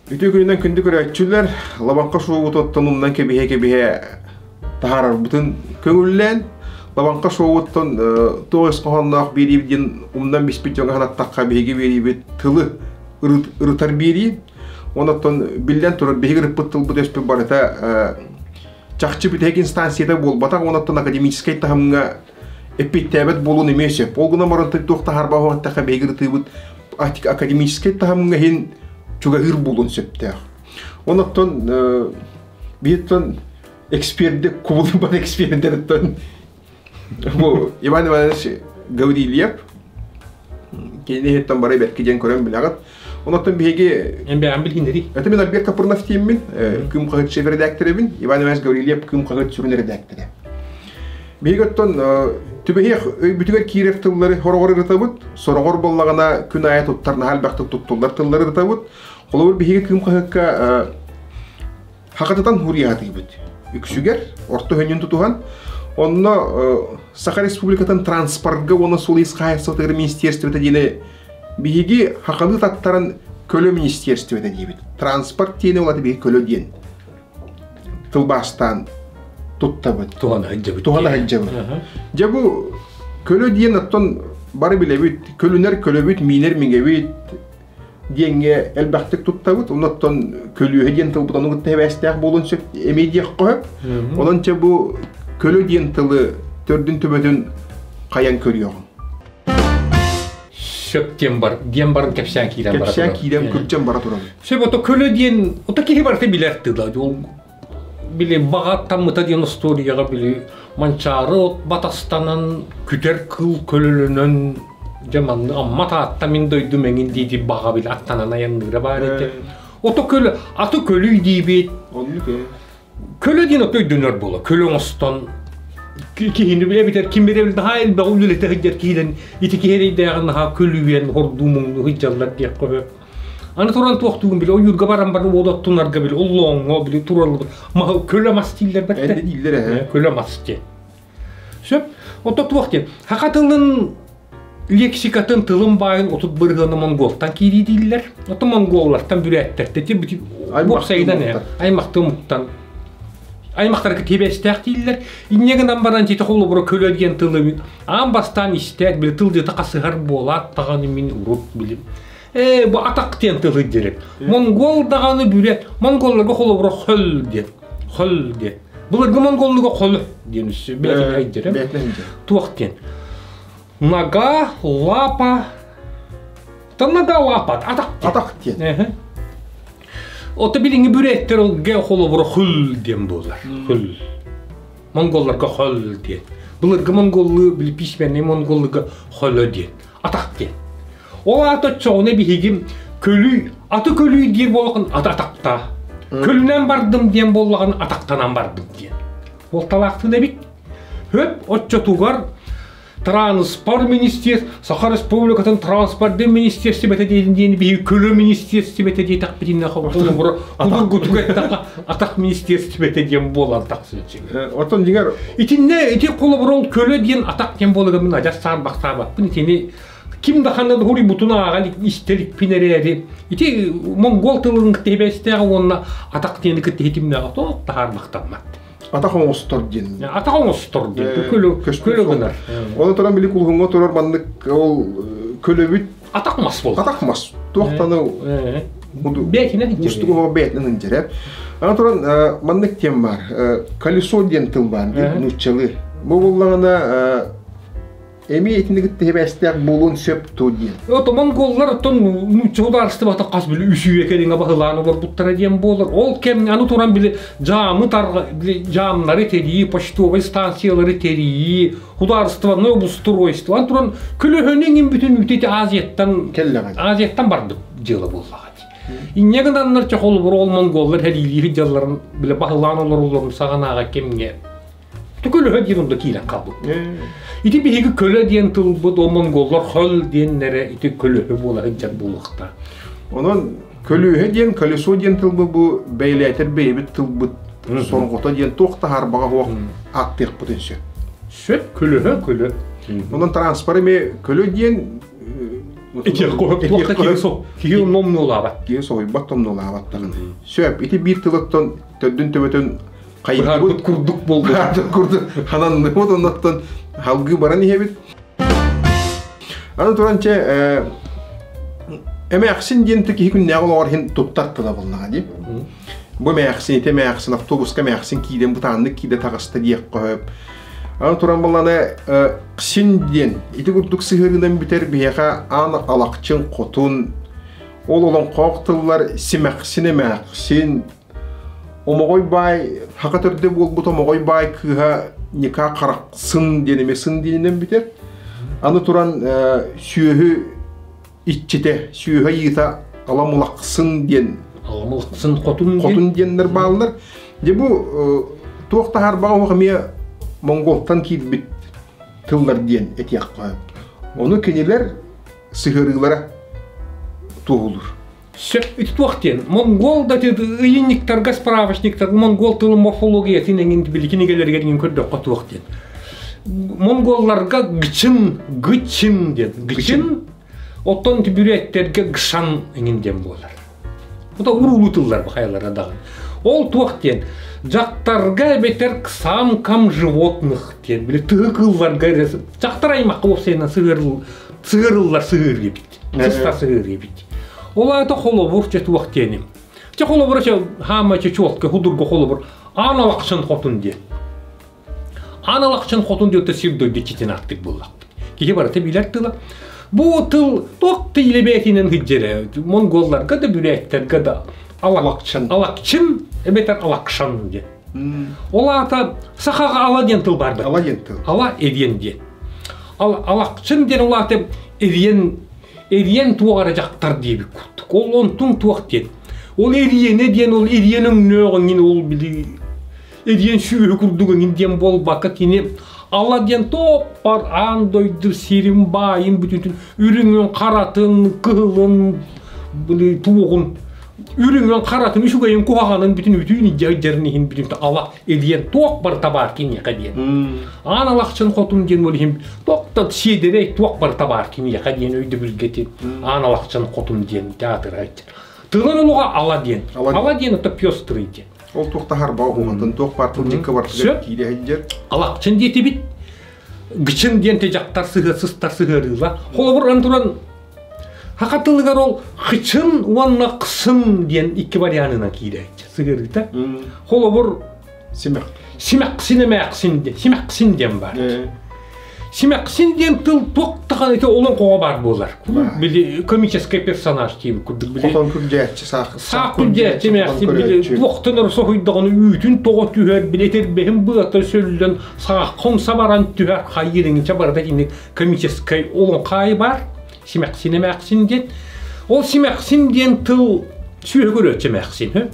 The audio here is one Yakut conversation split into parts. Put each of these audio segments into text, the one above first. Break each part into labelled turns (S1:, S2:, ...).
S1: Үтүө күнүнэн күндү көрөөччүлэр, Лабаҥха шоубутуттан умнан кэбиһэ-кэбиһэ таһаарарбытын көҥүллээн, Лабаҥха шоуттан туох ис хоһоонноох биэриибит диэн умнан биспит дьоҥҥо санаттахха биһиги биэриибит тылы ырытар биэрии. Онон биллэн турар биһиги ырыппыт тылбыт өспүт барыта чахчы бүтэһик инстанцията буолбатах, онон академическай таһымҥа эппиэттээбэт буолуон эмиэ сөп. Ол гынан баран туох таһаарбаах эттэххэ биһиги ырытыыбыт академическай таһымҥа иһин чугаһыыр буолуон сөптөөх. Онон биһиттэн эксперди кубулуйбат экспердериттэн бу Иван Иванович Гаврильев кинини иһиттэн бары бэркэ диэн көрөн билэҕит. Онон биһиги
S2: Эн бэйэм билгиннэрий.
S1: Это мин Альберт Капрынов диэммин, Кыым хаһыат шеф-редакторыбын, Иван Иванович Гаврильев Кыым хаһыат сүрүн редактора. Биһиги оттон түбэһиэх өйбүтүгэр киирэр тыллары хороҕор ырытабыт, сороҕор буоллаҕына күн аайы туттар наһаа элбэхтик туттуллар тыллары ырытабыт. Холобур, биһиги Кыым хаһыакка хахатытан хуруйаатыыбыт. Үксүгэр орто хөнньүн тутуһан, онно Саха Республикатын транспортга уонна суол ис хаһаайыстыбатыгар министерствота диэни биһиги хахалыы таттаран көлө министерствота диибит. Транспорт диэни ол биһиги көлө диэн тылбаастаан туттабыт.
S2: Туһана сылдьабыт.
S1: Туһана сылдьабыт. Дьэ бу көлө диэн оттон бары билэбит, көлүнэр көлөбүт, миинэр миҥэбит диэҥҥэ элбэхтик туттабыт. Онон көлүөһэ диэн тылбыт ону кытта эбээстээх буолуон сөп эмиэ диэххэ сөп. Онон чэ бу көлө диэн тылы төрдүн төбөтүн хайан көрүөҕүҥ.
S2: Сөп диэн бар диэн баран кэпсээн киирэн бара
S1: Кэпсээн киирэн күрдьэн бара турабыт.
S2: Сөп ото көлө диэн ото киһи барыта билэр тыла. Ол били баҕа таммыта диэн остуоруйаҕа били манчаары от батастанан күтэр кыл көлөлөнөн дьэ манны Амма Таатта мин дойдум эҥин диэти баҕа били аттанан айанныыра баар этэ. Ото көлө аты көлүй диибит.
S1: Оннук ээ.
S2: Көлө диэн ото өйдөнөр буола. Көлө оҥостон киһини эбэтэр ким эрэ наһаа элбэҕи үлэлэтэ сылдьар киһилэн ити киһи эрэйдээҕин наһаа көлүйэн хордуу муҥну сылдьаллар диэххэ сөп. Аны туран туохтугун били ойуурга баран баран уол оттунарга били оллооҥҥо били тураллар маһы көлө мас дииллэр бэртэ.
S1: Эрдэ дииллэр ээ.
S2: Көлө мас диэн. Сөп. Ото туох диэн. Саха тылын лексикатын тылын баайын 30 бырыһыана монголтан киирии дииллэр. Ото монголлартан бүрээттэртэ ти уопсайынан ээ аймахты омуктан аймахтарга тибэстээх дииллэр. Инньэ гынан баран тити холобура көлө диэн тылы аан бастаан истээт били тыл дьыта хасыһар буолаат даҕаны мин урут билим Ээ, бу атах диэн тылы диэрик. Монгол даҕаны бүрэ, монголларга холобура хөл диэн. Хөл диэн. Былыргы монголлуга хол диэн үссү бэйдэрэ. Туох диэн. Нога, лапа. Та нога, лапа, атах диэн.
S1: Атах диэн.
S2: Ото билиҥҥи бүрээттэр олге холобура хөл диэн буолар. Хөл. Монголларга хөл диэн. Былыргы монголлуу били письменный монголлуга хөлө диэн. Атах диэн. Ол аата оччоҕуна биһиги көлүй, аты көлүй диир буоллаҕын аты атахтаа. Көлүнэн бардым диэн буоллаҕын атахтанан бардым диэн. Уолталаахтын эбит. Хөп оччотугар транспорт министр Саха Республикатын транспорт министерствота диэн диэн биһиги көлө министерствота диэтэхпитинэ холобура кудургутук эттэххэ атах министерствота диэн буолан тахсыаччы.
S1: Оттон дьиҥэр
S2: Итиннэ ити холобура ол көлө диэн атах диэн буоларга мин адьас саарбахтаабаппын итини ким да ханна да хуруйбутун ааҕан истэ иликпин эрээри ити монгол тылын кытта сибээстээх уонна атах диэни кытта ситимнээҕэ туох таһаарбахтаммат.
S1: Атах оҥостор диэн.
S2: Атах оҥостор диэн. Көлө көлө гынар.
S1: Оны туран били кулуһуҥҥа турар маннык ол көлөбүт
S2: атах мас буолар.
S1: Атах мас. Туохтаны
S2: бээтинэн
S1: устугу бээтинэн ынчэрэ. Аны туран маннык тем бар. Колесо диэн тыл бар нууччалыы. Бу буллаҕына Эмиэ итини кытта сибээстээх буолуон сөп дуо диэн.
S2: Ото монголлар оттон нуучча судаарыстыбата хас били үсүүэ кэриҥэ баһылаан олорбуттара диэн буолар. Ол кэмҥэ аны туран били дьаамы тарҕа били дьаамнары тэрийии, почтовай станциялары тэрийии, судаарыстыбаннай обустройство аны туран көлөһөнү иҥин бүтүн үтү Азияттан
S1: Кэллэҕин.
S2: Азияттан барбыт дьыала буоллаҕа дии. Инньэ гынаннар чэ холобур ол монголлар сэриилиир дьалларын били баһылаан олороллорун саҕанааҕы кэмҥэ Көлөһө диэн онно киирэн хаалбыт. Ити биһиги көлө диэн тылбыт, ол монголлар хөл диэннэрэ ити көлөһө буола сылдьар буолуохтаах.
S1: Онон көлүөһэ диэн, колесо диэн тылбыт бу бэйэлээтэр бэйэбит тылбыт сорҕото диэн туох да хаарбаҕа суох ааттыахпытын сөп.
S2: Сөп, көлөһө, көлө.
S1: Онон транспорт эмиэ көлө диэн.
S2: Киһи номнулаабат.
S1: Киһи соһуйбат томнулаабат даҕаны. Сөп, ити биир тылыттан төрдүн төбөтүн
S2: хайыһарбыт курдук болду.
S1: Курдук хананныбыт оннуттан халгыы баран иһэбит. Аны туран чэ эмээхсин диэн киһи күннээҕи олоҕор иһин туттар тыла буоллаҕа дии. Бу эмээхсин, ити эмээхсин, автобуска эмээхсин киирэн бытааннык киирэ таҕыста диэх көһөп. Аны туран буоллаҕына ксин диэн ити курдук сыһыарынан бүтэр биһиэхэ аан алахчын хотун ол олоҥхоох тыллар симэхсин эмээхсин Омоҕой баай хака төрдө буолбут Омоҕой баай кыыһа Ника Харахсын диэн эмиэ сын диэнинэн бүтэр. Аны туран сүөһү иччитэ, сүөһү айыыта Аламылахсын диэн
S2: Аламылахсын хотун
S1: хотун диэннэр бааллар. Дьэ бу туох таһаарбаҕа оһох эмиэ монголтан киирбит тыллар диэн этиэххэ. Ону кинилэр сыһыарыылара туоһулуур.
S2: Сөп ити туох диэн монгол да ыйынньыктарга справочниктарга монгол тылын морфологиятын эҥин били кинигэлэригэр иҥин көрдөххө туох диэн монголларга гчын гычин диэн гычин оттон бүрээттэргэ гшан эҥин диэн буолар Ота уруулуу тыллар бахайалара даҕаны ол туох диэн дьахтарга эбэтэр самкам животных диэн били тыһы кыылларга дьахтар аймахха уопсайынан сыһыарыллар сыһыыр эбит Сыста сыһыыр эбит. Ол аата холобур чэ туох диэним. Чэ холобура чэ хаама чэ чуолка худурга холобур аан алахчын хотун диэн. Аан алахчын хотун диэн сир дойду иччитин ааттык буоллахпыт. Киһи барыта билэр тыла. Бу тыл туох тиилэбээтинэн сылдьар монголларга да бүрээттэргэ да алакчын алакчын эбэтэр алакшан диэн. Ол аата сахаҕа ала диэн тыл бар.
S1: Ала диэн тыл.
S2: Ала эриэн диэн. Алакчын диэн ол аата эриэн эриэн туох эрэ дьахтар диэбит курдук. Ол онтун туох диэн. Ол эриэнэ диэн ол эриэн өҥнөөх эҥин ол били эриэн сүөһү курдук эҥин диэн буолбакка кини Алла диэн тооппар аан дойду сирин баайын бүтүтүн үрүҥүн харатын кыһылын били туоҕун үрүҥүн харатын үчүгэйин куһаҕанын бүтүн үтүүн дьэрин иһин бүтүн ала илиэн туох барыта баар киниэхэ диэн аан алахчын хотун диэн ол иһин туох да сиэдэрэй туох барыта баар киниэхэ диэн өйдөбүлгэ аан алахчын хотун диэн театр тылын олоҕо ала диэн ала диэн это пестрый диэн
S1: ол туох таһарба уһугатын туох баар тылдьыкка барытыгар киирэ сылдьар
S2: алахчын диэтибит гычын диэн те дьахтар сыһыат сыстар сыһыарыыла холобур ан туран Саха тылыгар ол хычын уонна ксын диэн икки варианынан киирээччи сыһыарыыта. Холобур
S1: симэх
S2: симэхсин эмээхсин диэн симэхсин диэн баар. Симэхсин диэн тыл туох даҕаны ити олоҥхоҕо баар буолар. Били комический персонаж диэбит курдук били.
S1: Хотон күрдьээччи саах
S2: саах күрдьээччи эмээхсин били туохтан эрэ соһуйдаҕына үүтүн тоҕо түһэр били этэрбэһин быата сөллөн саахха умса баран түһэр хайыырыҥча барыта итинник комическай олоҥхо баар симэхсин эмээхсин диэн. Ол симэхсин диэн тыл сүөһү көрөөччү эмээхсин.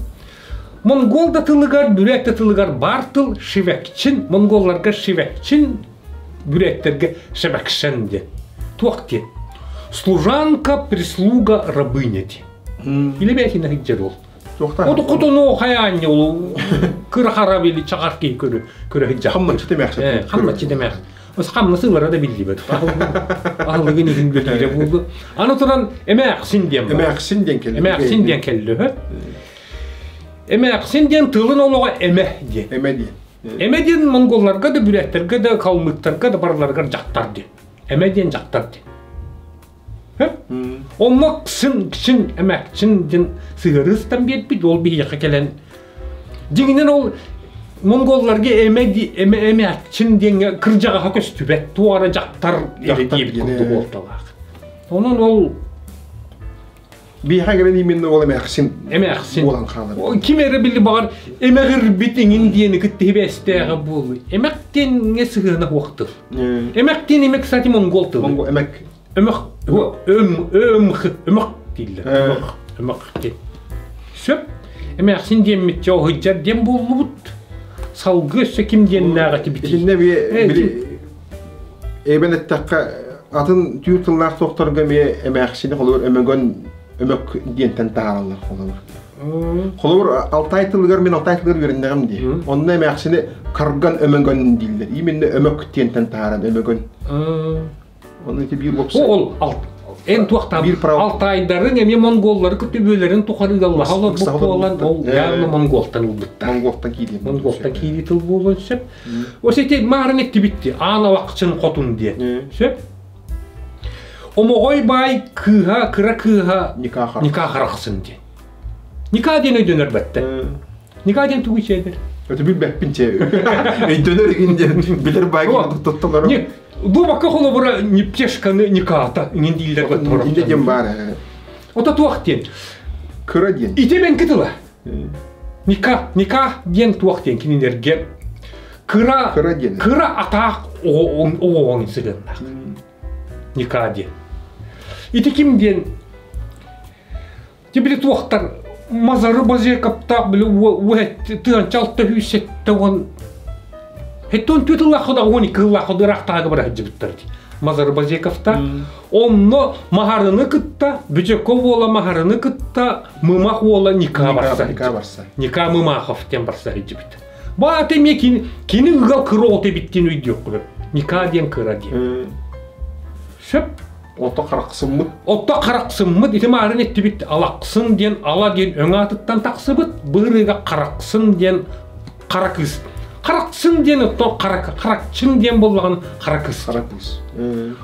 S2: Монгол да тылыгар, бүрээт да тылыгар баар тыл шивекчин, монголларга шивекчин, бүрээттэргэ шебекшен диэн. Туох диэн? Служанка, прислуга, рабыня диэн. Или бэйэтинэ сылдьар ол. Оту хотону хайаанньа ол кыра хара били чаҕар киһи көрө көрө сылдьар.
S1: Хаммаччы тэмээхсин.
S2: Хаммаччы тэмээхсин. Хамнасы ылара да биллибэт. Аһылыгын иһин үлэлиирэ буолду. Аны туран эмээхсин диэн бар.
S1: Эмээхсин диэн кэллэ.
S2: Эмээхсин диэн кэллэ. Эмээхсин диэн тылын олоҕо эмэ диэн.
S1: Эмэ диэн.
S2: Эмэ диэн монголларга да, бүрээттэргэ да, калмыктарга да барыларыгар дьахтар диэн. Эмэ диэн дьахтар диэн. Онно ксын, кчин, эмэкчин диэн сыһыарыыстан биэрбит, ол биһиэхэ кэлэн дьиҥинэн ол монголларга эмэ эмэ эмэкчин диэҥҥэ кырдьаҕаһа көстүбэт, туох эрэ дьахтар диэбит курдук буолталаах. Онон ол
S1: Биһиэхэ кэлэн именно ол эмээхсин
S2: эмээхсин
S1: буолан хаалар.
S2: Ким эрэ били баҕар эмэҕирбит иҥин диэни кытта сибээстээҕэ буолуй. Эмэх диэҥҥэ сыһыана суох тыл. Эмэх диэн эмэ, кстати, монгол тылы.
S1: Монгол эмек
S2: Өмөх өм өмх өмөх дииллэр. Өмөх өмөх диэн. Сөп. Эмээхсин диэммит дьэ оһуйдьар диэн буоллубут. Салгыы өссө ким диэннээҕи этибитий?
S1: Итиннэ били эбэн эттэххэ атын түүр тыллаах суохтарга эмиэ эмээхсини холобур өмөгөн өмөк диэнтэн таһаараллар холобур. Холобур Алтай тылыгар мин Алтай тылыгар үөрэннэҕим дии. Онно эмээхсини карган өмөгөн дииллэр. Именно өмөк диэнтэн таһааран өмөгөн. Оны ити биир уопсай.
S2: Ол Эн туохтаах алтайдарын эмиэ монголлары кытта тухары ыаллаһа олорбут буолан ол явно монголтан ылбыттар.
S1: Монголтан киирии.
S2: Монголтан киирии тыл буолуон сөп. Ос ити маарын эттибитти аан алакчын хотун диэн. Сөп. Омоҕой баай кыыһа кыра кыыһа Ника харахсын диэн. Ника диэн өйдөнөр бэтте. Ника диэн тугу ичээдэр?
S1: Өтө билбэппин че. Өйдөнөр игин диэн билер баай тутталар.
S2: Бу бакка холобура Ниптешканы Никаата иҥин дииллэр
S1: баттор. Инде диэн баар.
S2: Ото туох диэн?
S1: Кыра диэн.
S2: Ити бэнки тыла. Ника, Ника диэн туох диэн кинилэргэ кыра
S1: кыра диэн.
S2: Кыра атаах оҕоҕоҥ сыгыннах. Ника диэн. Ити ким диэн Ти били туохтар мазары базекаптаах били тыанча 670 Хеттон түөт ыллааххыда 12 ыллааххыда ыраахтааҕы бара сылдьыбыттар дии. Мазары Базековта. Онно Маһарыны кытта, Бүчөккө уола Маһарыны кытта Мымах уола Ника барса.
S1: Ника барса.
S2: Ника Мымахов диэн барса сылдьыбыт. Бу аата эмиэ кини, кини ыал кыра оҕото эбит диэн өйдүөххүлэр. Ника диэн кыра диэн. Сөп.
S1: Ото харахсыммыт.
S2: Отто харахсыммыт ити маарын эттибит алаксын диэн ала диэн өҥ аатыттан тахсыбыт быырыыга харахсын диэн хара кыыс. Харахсын диэн отто хара харакчын диэн буоллаҕын хара кыыс.
S1: Хара кыыс.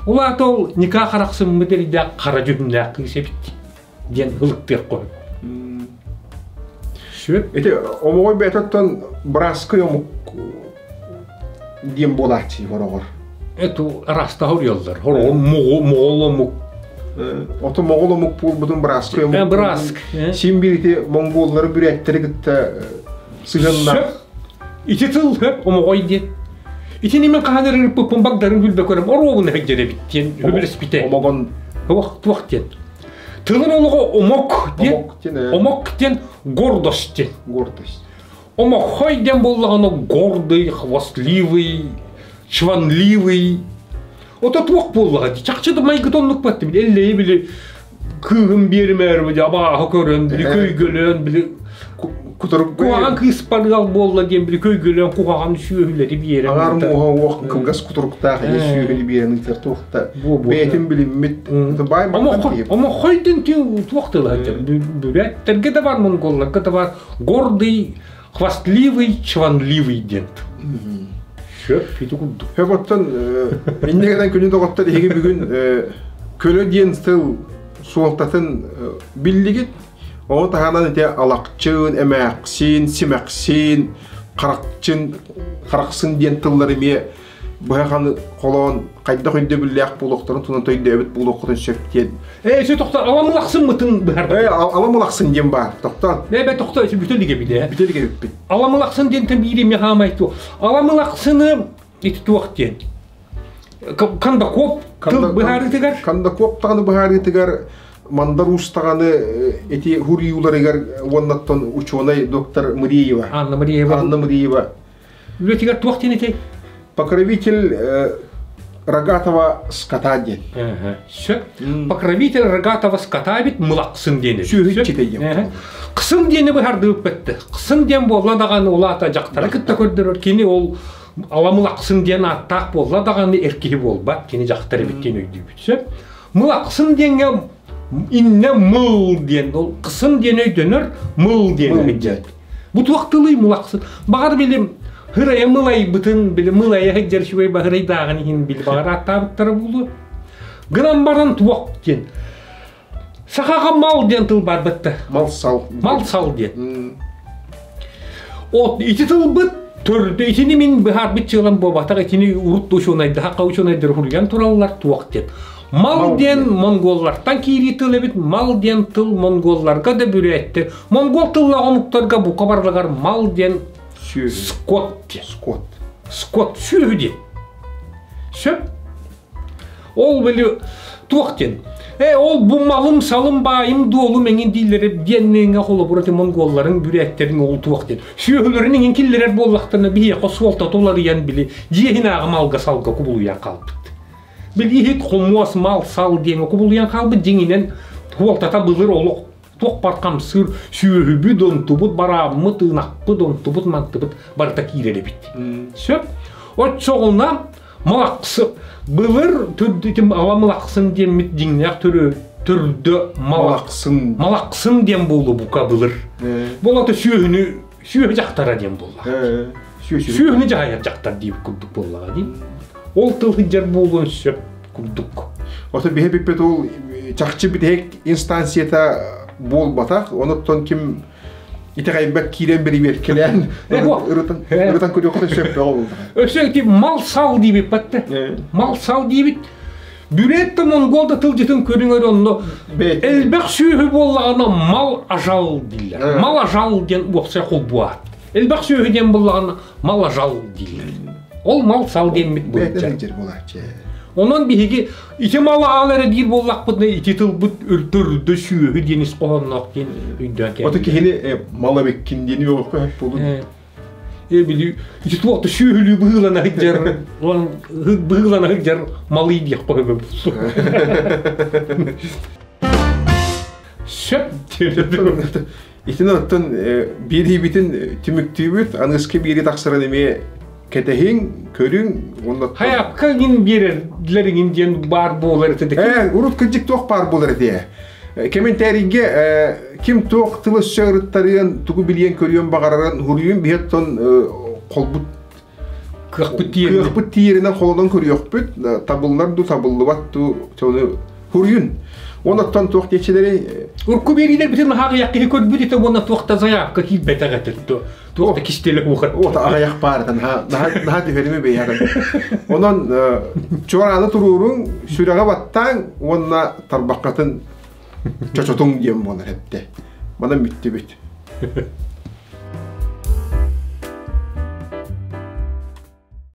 S2: Ол аата ол Ника харахсыммыт эрийдээх хара дьүһүннээх кыыс эбит диэн ылыктыах курдук.
S1: Сүөп. Ити омоҕой бэйэтиттэн бырааскый омук диэн буолааччы хороҕор.
S2: Эту араастаһа уруйаллар. Хороҕор моҕол омук.
S1: Ото моҕол омук буолбутун бырааскый омук.
S2: Бырааsk.
S1: Син биир ити монголлары бүрээттери кытта сыһыаннаах.
S2: Ити тыл хөп омоҕой диэн. Итини мен хаһан ырыппыппын багдарын билбэкөрөм оруобун эһэдьэрэбит диэн үбүлэспитэ.
S1: Омогон.
S2: Туох туох диэн. Тылын олоҕо омок диэн. Омок диэн гордость диэн.
S1: Гордость.
S2: Омоххой диэн буоллаҕына гордый, хвастливый, чванливый. Ото туох буоллаҕа дии. Чахчы да майгыта оннук баттым. Эллэйи били кыыһым биэримээр били абааһы көрөн, били көйгөлөөн, били куһаҕан кыыспар ыал буолла диэн били көйгөлөөн куһаҕан сүөһүлэри биэрэн.
S1: Аҥаар муоһа уох кылгас кутуруктаах ийэ сүөһүнү биэрэн ыытар туохта бэйэтин билиммит баай
S2: Омоххойдун туох тыла бүрээттэргэ да бар монголларга да бар гордый, хвастливый, чванливый диэн. Сөп, ити курдук.
S1: Хөп оттон иннигэнэн күнү доҕоттор эһиги бүгүн көлө диэн тыл суолтатын биллигит. Ону таһынан ити алакчын, эмээхсин, симэхсин, харакчын, харахсын диэн тыллар эмиэ быһа холоон хайдах өйдөбүллээх буолуохтарын туһунан өйдөөбүт буолуоххутун сөп диэн.
S2: Ээ, сө тохто аламылахсыммытын быһарбат.
S1: Ээ, аламылахсын диэн баар. Тохтоон.
S2: Ээ, бэ тохто, бүтэ илигэ билэ.
S1: Бүтэ илигэ бүппүт.
S2: Аламылахсын диэнтэн биир эмиэ хаамай ту. Аламылахсыны ити туох диэн. Кандакоп тыл быһаарыытыгар.
S1: Кандакоп даҕаны быһаарыытыгар Мандар Уус даҕаны ити хуриюларыгар уоннаттан учуонай доктор Мыриева.
S2: Анна Мыриева.
S1: Анна Мыриева
S2: Үлэтигэр туох диэн этэй?
S1: Покровитель рогатого скота диэн.
S2: Сөп. Покровитель рогатого скота эбит мылақсын диэн.
S1: Сүөһүччүтэ диэн.
S2: Кысын диэни быһардыбыт бэтте. Кысын диэн буолла даҕаны улаата дьахтары кытта көрдөрөр. Кини ол аламылақсын диэн ааттаах буолла даҕаны эр киһи буолбат. Кини дьахтар эбит диэн өйдүүбүт. Сөп. Мылақсын диэҥҥэ иннэ мыл диэн ол кысын диэн өйдөнөр мыл диэн өйдөт. Бу туох тылый мылақсын? Баҕар били хырайа мылайбытын, били мылайа сылдьар үчүгэй баһырайдааҕын иһин били баҕар ааттаабыттара буолуо. Гынан баран туох диэн. Сахаҕа мал диэн тыл бар бытта.
S1: Мал-сал.
S2: Мал-сал диэн. От ити тылбыт төрдө итини мин быһаарбыт дьыалам буолбатах итини урут учуонайдаһа учуонайдар хуруйан тураллар туох диэн. Мал диэн монголлартан киирии тыл эбит, мал диэн тыл монголларга да бүрээттэр. Монгол тыллаах омуктарга бука барылыгар мал диэн скот диэн.
S1: Скот.
S2: Скот сүөһү диэн. Сөп. Ол били туох диэн. Э ол бу малым салым баайым дуолум эҥин дииллэр диэннээҥҥэ холобура ти монголларын бүрээттэрин ол туох диэн. Сүөһүлэрин эҥин киллэрэр буоллахтарына биһиэхэ суолтата уларыйан били дьиэһин малга салга кубулуйан хаалбыт. Били иһит хомуос мал-сал диэҥҥэ кубулуйан хаалбыт дьиҥинэн суолтата былыр олох туох бар хамсыыр сүөһүбүт, онтубут, барааммыт, ынахпыт, онтубут, мантыбыт барыта киирэр эбит. Сөп. Оччоҕуна. Малаксы былыр түрдүтүм ала малаксын диэммит дьиҥнээх төрү төрдө
S1: малаксын
S2: малаксын диэн буолу бука былыр. Болото сүөһүнү сүөһү дьахтара диэн буолла. Сүөһүнү дьаһайар дьахтар диир курдук буоллаҕа дии. Ол тыл сылдьар буолуон сөп курдук.
S1: Ото биһи бүппүт ол чахчы бүтэһик инстанцията буолбатах. Онуттан ким итэҕэйбэт киирэн бирибиэркэлээн ырытан ырытан көрүөххэ сөп бөҕө буолла.
S2: Өссө ити мал-сал диибит батта. Мал-сал диибит. Бүрээт да монгол да тылдьытын көрүҥэр онно элбэх сүөһү буоллаҕына мал ажал дииллэр. Мал ажал диэн уопсай холбуаат. Элбэх сүөһү диэн буоллаҕына мал ажал дииллэр. Ол мал-сал диэммит буолча. Онон биһиги ити малы аал эрэ диир буоллахпытына ити тылбыт үрдө сүөһү диэн ис хоһоонноох диэн өйдөөн кэлбит.
S1: Ото киһини мал эбиккин диэн үөҕүөххэ сөп буолун.
S2: Били ити туох да сүөһүлүү быһыылана сылдьар быһыылана сылдьар малый диэх хоһо Сөп
S1: Итин оттон биэриибитин түмүктүүбүт, аныгыскы биэри тахсарын эмиэ кэтэһиҥ, көрүҥ уонна
S2: Хайапка иҥин биэрэллэр иҥин диэн баар буолар этэ.
S1: Урут кырдьык туох баар буолар этэ. Кэмэнтээрийгэ ким туох тылы өссө ырыттарыан, тугу билиэн-көрүөн баҕарарын хуруйун биһэттон холбут
S2: кыахпыт тиийэринэн
S1: кыахпыт тиийэринэн холонон көрүөхпүт, табыллар ду табыллыбат ду сону хуруйун. Онуттан туох диэччилэри
S2: Урку биэриилэр бүтүн аҕыйах киһи көрбүт этэ уонна туох да заявка киирбэтэх этэ туох да кистэлэ уохат.
S1: Ота аҕыйах баар наһаа түһэрими бэйэҕин. Онон чуорааны туруоруҥ, сүрэҕи баттааҥ уонна тарбаххатын чочотуҥ диэн буолар эттэ. Манан бүттүбүт.